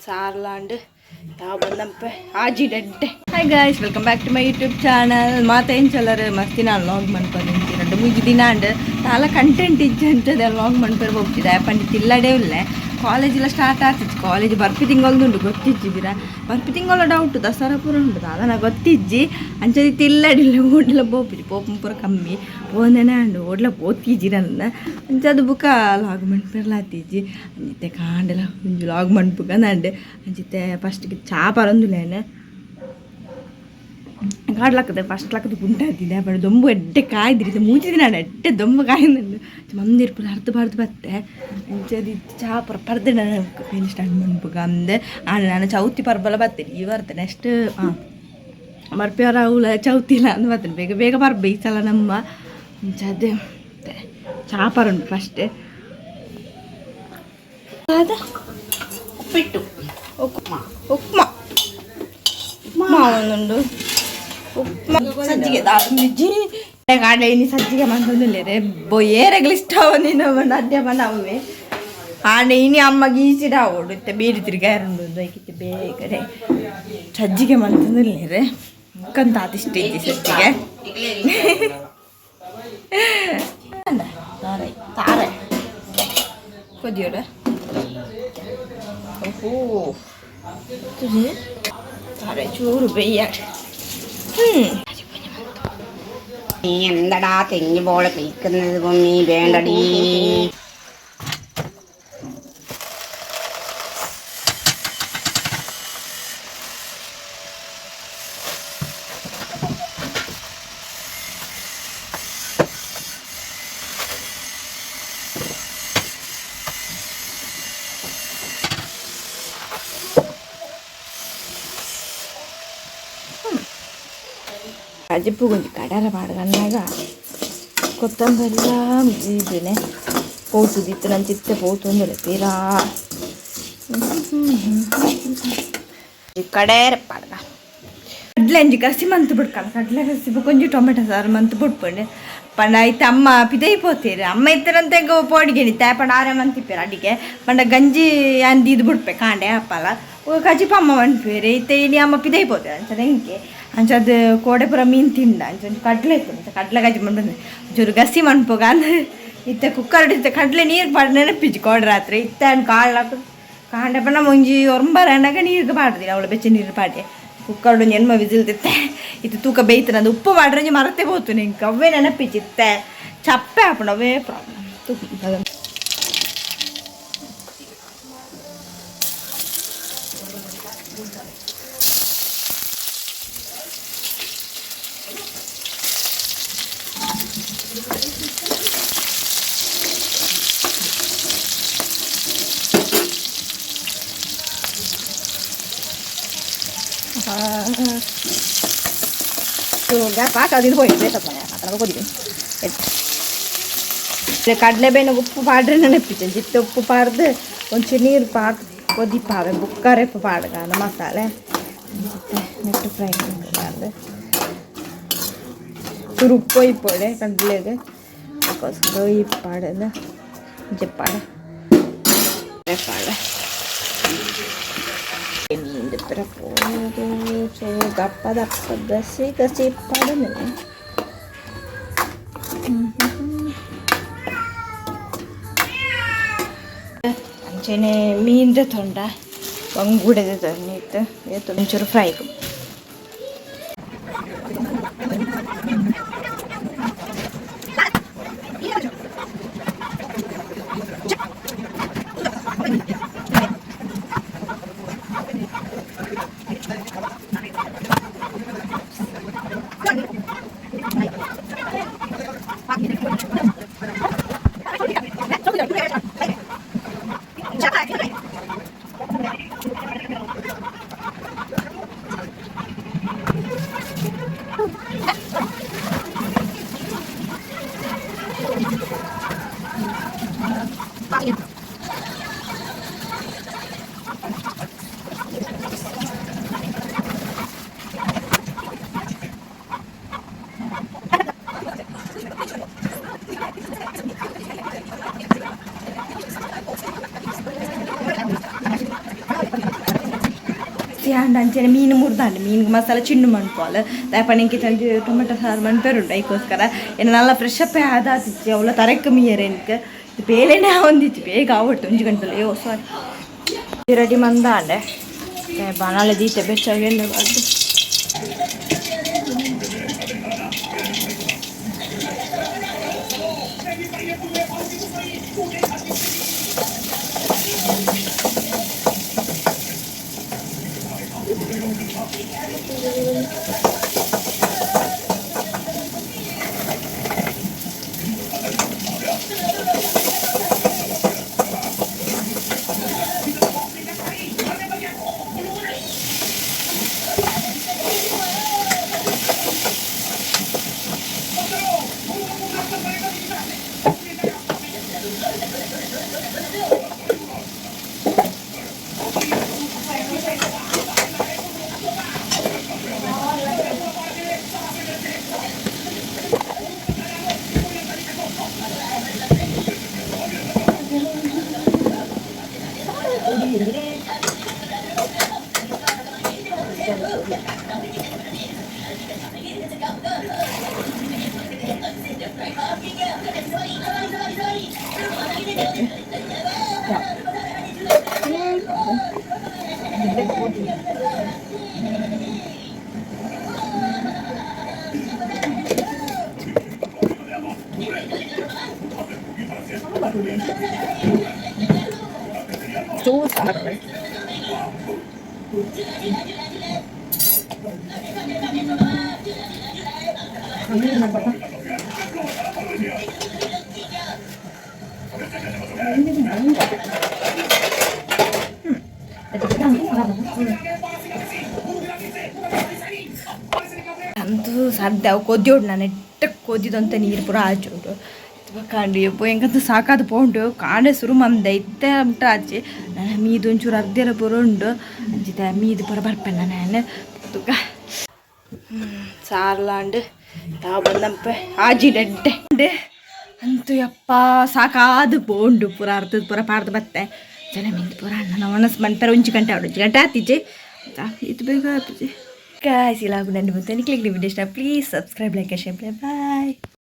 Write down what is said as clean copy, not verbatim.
ಸಾರ್ಲಾಂಡ್ ಯಾವ ಬಂದಂಪೆ ಆಜಿ ಡೆಡ್ಡೆ. Hi guys, welcome back to my YouTube channel. ಮಾತ ಎಂಚಲರ್ ಮಸ್ತಿ ನಾನು ಲಾಗ್ ಮನ್ಪೊಂದಿಂಚಿ ರಡ್ಡ್ ಮೂಜಿ ದಿನ ಆಂಡ್. ದಾಲ ಕಂಟೆಂಟ್ ಇಜ್ಜಿ ಅಂಚದೆ ಲಾಗ್ ಮನ್ಪೆರೆ ಪೋಪುಜಿ. ಪಂಡ ತಿಲ್ಲಡೆ ಉಲ್ಲೆ. ಕಾಲೇಜೆಲ್ಲ ಸ್ಟಾರ್ಟ್ ಆತಿಜ್ಜಿ. ಕಾಲೇಜ್ ಬರ್ಪಿ ತಿಂಗೊಲ್ದುಂಡು, ಗೊತ್ತಿಜ್ಜಿ ಬಿರ. ಬರ್ಪಿ ತಿಂಗೊಳ ಡೌಟ್, ದಸರಾ ಪೂರ ಉಂಡು, ದಾದನ ಗೊತ್ತಿಜ್ಜಿ. ಅಂಚನೆ ತಿಲ್ಲಡಿಲ್ಲ, ಓಡ್ಲ ಪೋಪುಜಿ, ಪೋಪುನ ಪೂರ ಕಮ್ಮಿ. ಪೋಂದೆನೆ ಆಂಡ್, ಓಡ್ಲ ಪೋತಿಜ್ಜಿ ನನ್ನ. ಅಂಚ ಬುಕ ಲಾಗ್ ಮನ್ಪೆರ್ಲ ಆತಿಜ್ಜಿ. ಅಂಚಿತ್ತೆ ಕಾಂಡೆಲ ಒಂಜಿ ಲಾಗ್ ಮನ್ಪುಗ ಅಂದ್. ಅಂಚಿತ್ತೆ ಫಸ್ಟ್ಗೆ ಚಾ ಪರೊಂದುಲ್ಲೇನೆ. ಕಾಡ್ಲಕ್ಕದೆ ಫಸ್ಟ್ ಲಕ್ಕದ ಗುಂಟಾತಿದೆ. ಬಟ್ ದೊಂಬು ಎಡ್ಡೆ ಕಾಯ್ದಿರಿ. ಮೂಜಿ ದಿನ ಎಡ್ಡೆ ದೊಂಬು ಕಾಯ್ದುಂಡು. ಮಂದಿರ್ ಪೂರ ಅರ್ಧ ಬಾರ್ದು ಬತ್ತೆ. ಅಂಚದಿ ಚಾ ಪೂರ ಪರ್ದೆ ಫಿನಿಶ್ ಸ್ಟಾರ್ಟ್ ಮನ್ಪುಗ ಅಂದೆ. ಆಂಡ ನಾನು ಚೌತಿ ಪರ್ಬಲ ಬತ್ತೇನೆ ಈ ಬರ್ತೆ. ನೆಕ್ಸ್ಟ್ ಹಾಂ ಬರ್ಪಿಯರ ಅವಳ ಚೌತಿಲ್ಲ ಅಂದ್ ಬರ್ತೇನೆ. ಬೇಗ ಬೇಗ ಬರ್ಬೆ ಈ ಸಲ ನಮ್ಮ. ಅಂಚ ಅದೇ ಚಾ ಪರುಂಡು ಫಸ್ಟ್ ಅದ. ಉಪ್ಪಿಟ್ಟು. ಉಪ್ಮಾ, ಉಪ್ಮಾ, ಉಪ್ಮಾ ಒಂದುಂಡು. ಉಪ್ಮಾ ಸಜ್ಜಿಗೆ ದಾಲ್. ಕಾಂಡೆ ಇನಿ ಸಜ್ಜಿಗೆ ಮಂತೊಂದುಲ್ಲೆರ್. ಏರೆಗ್ಲ ಇಷ್ಟ ನೀನು ಅಡ್ಡೆ ಪಂಡ ಅವೇ. ಆಂಡ ಇನಿ ಅಮ್ಮಗೆ ಈಸಿಡ ಆವೊಡು. ಇತ್ತೆ ಬೀಡಿ ತಿರ್ಗಾರುಂಡು. ಐಕಿತ್ತೆ ಬೇಗನೆ ಸಜ್ಜಿಗೆ ಮಂತೊಂದುಲ್ಲೆರ್. ಕಂತ ಆತಿಷ್ಟ ಇಜ್ಜಿ ಸಜ್ಜಿಗೆ. ತಾರೆ ತಾರೆ ಕೊದಿಯೋಡ. ಓಹೋ, ತಾರೆ ಚೂರು ಬೇಯ್ಯ. നീ എന്തടാ തെങ്ങ് പോലെ കഴിക്കുന്നത്? പൊമ്മി വേണ്ടടി. ಕಜಿಪು ಒಂಜಿ ಕಡಲ ಪಾಡ್ಗನ್ನಾಗ ಕೊತ್ತಂಬರಿಲ ಇದಿನೆ ಪೋತುದಿತ್ತು ನಂಚಿತ್ತೆ ಪೋತೊಂದುಲ್ಲೆ ಪಿರಾ ಕಡೇರೆ ಪಾಡ್ಗ. ಕಡ್ಲೆ ಅಂಜಿ ಗಸಿ ಮಂತ್ ಬಿಡ್ಕಲ್ಲ. ಕಡ್ಲೆ ಗಸಿ ಕೊಂಚ ಟೊಮೆಟೊ ಸಾರು ಮಂತ್ ಬುಡ್ಪಂಡೆ. ಪಂಡ ಐತೆ ಅಮ್ಮ ಪಿದೈ ಪೋತೀರಿ. ಅಮ್ಮ ಇತ್ತರಂತೆ ಪೋಡಿಗೆ ನಿತ್ತೆ. ಪಂಡ ಆರೆ ಮಂತಿಪ್ಪೇರು ಅಡಿಗೆ. ಪಂಡ ಗಂಜಿ ಅಂದ್ ಇದು ಬಿಡ್ಪೆ ಕಾಂಡೆ ಅಪ್ಪಲ ಕಜಿಪ ಅಮ್ಮ ಮನ್ಪೇರು. ಇತ್ತೆ ಇನಿ ಅಮ್ಮ ಪಿದೈ ಪೋತೇರು. ಅಂಚನೆ ಎಂಕೆ ಅಂಚ ಅದು ಕೋಡೆ ಪೂರ ಮೀನು ತಿಂಡ. ಅಂಚ ಒಂಜಿ ಕಡ್ಲೆ ಇತ್ತು. ಅಂಚ ಕಡ್ಲೆ ಗಜ್ಜಿ ಮನ್ಪಂದೆ ಒಂಚೂರು ಗಸಿ ಮನ್ಪುಗ ಅಂದ್. ಇತ್ತೆ ಕುಕ್ಕರ್ ಇತ್ತೆ ಕಡ್ಲೆ ನೀರು ಪಾಡ್ ನೆನಪಿಜ್ಜಿ. ಕೋಡೆ ರಾತ್ರಿ ಇತ್ತೆ ಅನ್ ಕಾಳು ಕಾಂಡೆ ಪಂಡ ಒಂಜಿ ಒಂಬರ ಅಣ್ಣಗ ನೀರಿಗೆ ಪಾಡ್ದಿಲ್ಲ. ಅವಳು ಬೆಚ್ಚ ನೀರು ಪಾಡಿ ಕುಕ್ಕರ್ ಒಂಜಿ ಎನ್ಮ ವಿಸಿಲ್ ತಿತ್ತೆ. ಇತ್ತು ತೂಕ ಬೇಯ್ತನ. ಉಪ್ಪು ಪಾಡ್ರೆ ಮರತೆ ಪೋತು. ನಿಂಗೆ ಅವೇ ನೆನಪಿಜ್ಜಿ. ಇತ್ತೆ ಚಪ್ಪೆ ಆಪುಂಡು, ಅವೇ ಪ್ರಾಬ್ಲಮ್. ತೂಕ ಪಾಕ ಅದು ಹೋಯ್ತು. ಕೊದಿಗೆ ಕಡಲೆ ಬೇನೆ ಉಪ್ಪು ಪಾಡ್ರೆ ನೆನಪಿಚ್ಚೆ. ಜಿತ್ತೆ ಉಪ್ಪು ಪಾಡ್ದು ಒಂಚೂರು ನೀರು ಪಾಡ್ ಕೊದಿಪಾವೆ. ಬುಕ್ಕರೆಪ್ಪು ಪಾಡ್ಗಾನ ಮಸಾಲೆ ಜಿತ್ತೆ ನೆಟ್ಟು ಫ್ರೈ ಮಾಡ್ಬಾರ್ದು. ಚೂರು ಉಪ್ಪು ಇಪ್ಪೊಡೆ ಕಡಲೆಗೆ. ಅದಕ್ಕೋಸ್ಕರ ಇಪ್ಪಾಡದ ಜಪ್ಪಾಡ ಪಾಡ ದಪ್ಪ ದಪ್ಪ ಗಸಿ ಗಸಿ ಇಪ್ಪಾಡನೆ. ಅಂಚನೆ ಮೀನ್ದ ತೊಂಡ ಬಂಗುಡೆದ ತೊಂಡ ಇತ್ತು. ಒಂಚೂರು ಫ್ರೈ. ಆಂಡ ಅಂಚನೆ ಮೀನು ಮುರ್ದಾಂಡ್ ಮೀನ್ಗೆ ಮಸಾಲೆ ಚಿಂಡು ಮನ್ಪಾಲ್ ದಾಯೆ ಒಂಜಿ ಟೊಮೆಟೊ ಸಾರು ಮನ್ಪೆರುಂಡು ಐಕೋಸ್ಕರ ಏನ ನಲ್ಲ ಫ್ರೆಶ್ ಅಪ್ ಆದಾತಿಚ್ಚಿ ಅವಳ ತರಕ್ಕೆ ಮೀಯರೆ ಎನ್ಕ್ ಬೇಲೆನೇ ಒಂದಿಚ್ಚಿ ಬೇಗ ಆವಟ್ಟು ಒಂಜಿ ಗಂಟೆ ಅಯ್ಯೋ ಸಾರಿ ರೆಡಿ ಮಂದಾಂಡೆ ಬಾಣಲೆ ದೀತೆ ಬೆಚ್ಚಾಗಿ ಎಣ್ಣೆ ಬಾರ್ದು. ಅಂತೂ ಸಾಧ್ಯ ಅವು ಕೊದ್ಯೋಡು ನಾನು ಎಟ್ಟ ಕೊದ್ದಿದಂತ ನೀರು ಪೂರ ಆಚುಂಡು ಕಾಂಡು ಯಪ್ಪೋ ಎಂಕಂತ ಸಾಕಾದ ಪೋಂಡು ಕಾಂಡೆ ಸುರು ಮಂದೆ ಇತ್ತೆ ಮುಟ್ಟ ಆಚೆ ನನ್ನ ಮೀದು ಒಂಚೂರು ಅರ್ಧೆರ ಪೂರ ಉಂಡು ಅಂಚಿತ ಮೀದು ಪೂರ ಬರ್ಪೆನ ನಾನು ತುಕ ಸಾರ್ಲಾಂಡು ತಾವು ಬಂದಂಪೆ ಆಜಿ ಡೆಡ್ಡೆ ಅಂತೂ ಯಪ್ಪ ಸಾಕಾದ ಪೋಂಡು ಪೂರ ಅರ್ಧದ ಪೂರ ಪಾಡ್ದು ಬತ್ತೆ ಜನ ಮಿಂದು ಪೂರ ಅಣ್ಣ ಒಣಸ್ ಮನ್ಪೆರ ಒಂಜಿ ಗಂಟೆ ಆವಡು ಒಂಜಿ ಗಂಟೆ ಆತಿಜೆ ಇದು ಬೇಗ ಆತಿಜೆ. Guys, ఇలా ఉండండి. మొత్తానికి క్లిక్ వీడియో ఇష్టం please subscribe, like, share. Bye.